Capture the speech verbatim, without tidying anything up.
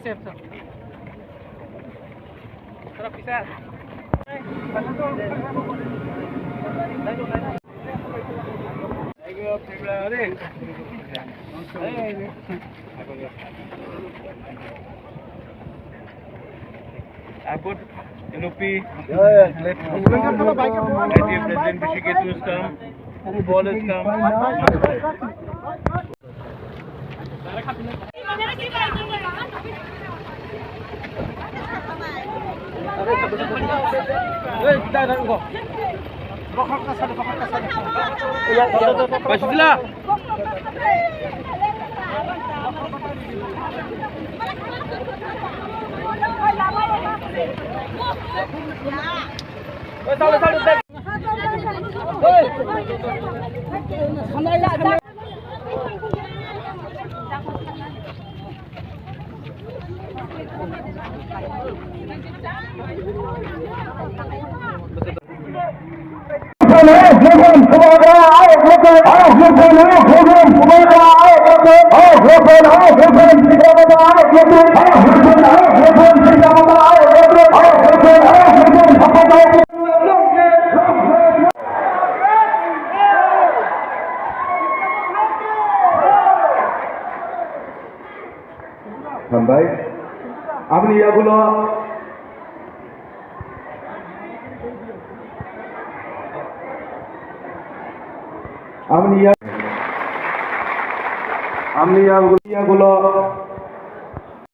I've got N O P. Yeah, yeah, let's go. I T F President Hrushiketu has come. Paul has come. Hambai. Aboni yagulo, aboni ya-, aboni yagulo, yagulo.